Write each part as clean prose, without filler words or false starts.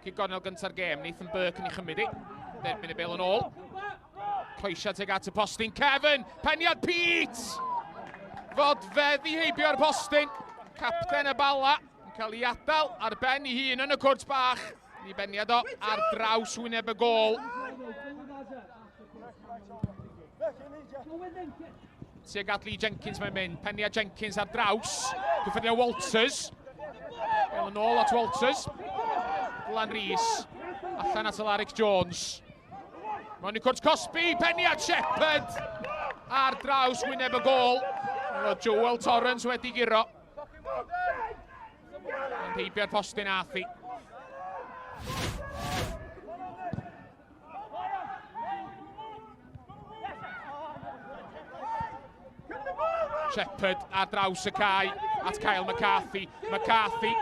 Cic gornel gynta'r gêm, Nathan Burke yn ei chymryd i. Derbyn y bel yn ôl. Croesiad tuag at y postyn. Kevin! Peniad Pete! Fod feddi heibio'r postyn. Capten y Bala yn cael ei adael ar ben ei hun yn y cwrt bach. Ni beniad o ar draws wyneb y gôl. Tuag at Lee Jenkins mae'n mynd. Peniad Jenkins ar draws. Cyffyrddio Walters. Bel yn ôl at Walters. Glan Rees. Allan at Alaric Jones. Mewn i cwrt cosbi, peniad Shepherd ar draws wyneb y gôl. Roedd Joel Torrance wedi guro. Ond heibio'r postyn ath hi. Shepherd ar draws y cae at Kyle McCarthy. McCarthy.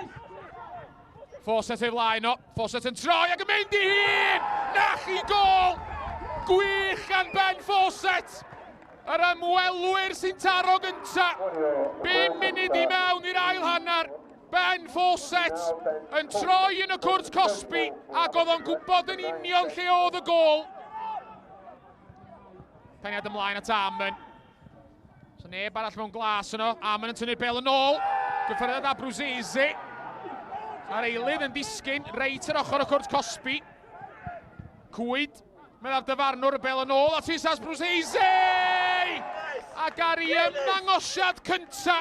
Fawcett ei flaen o. Fawcett yn troi ac yn mynd i hun! Nach i gol! Gwych gan Ben Fawcett! Yr ymwelwyr sy'n taro gynta. 5 munud i mewn i'r ail hanner. Ben Fawcett yn troi yn y cwrt cosbi ac oedd o'n gwybod yn union lle oedd y gol. Peniad ymlaen at Amon. So neb arall mewn glas yno. Amon yn tynnu'r bel yn ôl. Gyffyrddiad Abruzzese. A'r eilydd yn disgyn reit ar ochr y cwrt cosbi. Cwyd Meddai'r dyfarnwr y bel yn ôl at Isas Bruzzese! Ac ar ei ymddangosiad cynta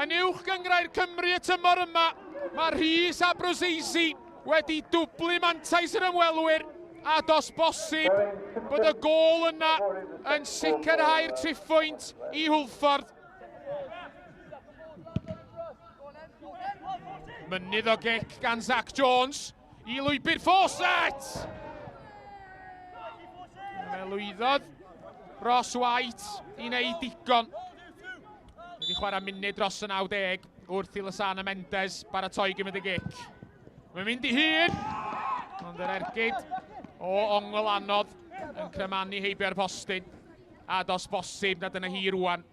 yn uwch gyngrair Cymru y tymor yma, mae Rhys Abruzzese wedi dwblu mantais yr ymwelwyr a dos bosib bod y gôl yna yn sicrhau'r triphwynt i Hwlffordd. Mynydd o gic gan Zach Jones. I lwybr Fawcett! Fe lwyddodd Ross White i wneud digon. Wedi chwarae munud dros y 90 wrth i Lasana Mendes baratoi gymryd y gic. Mae'n mynd i hun, ond yr ergyd o ongl anodd yn cremanu heibio'r postyn. A dos bosib na dyna hi rwan.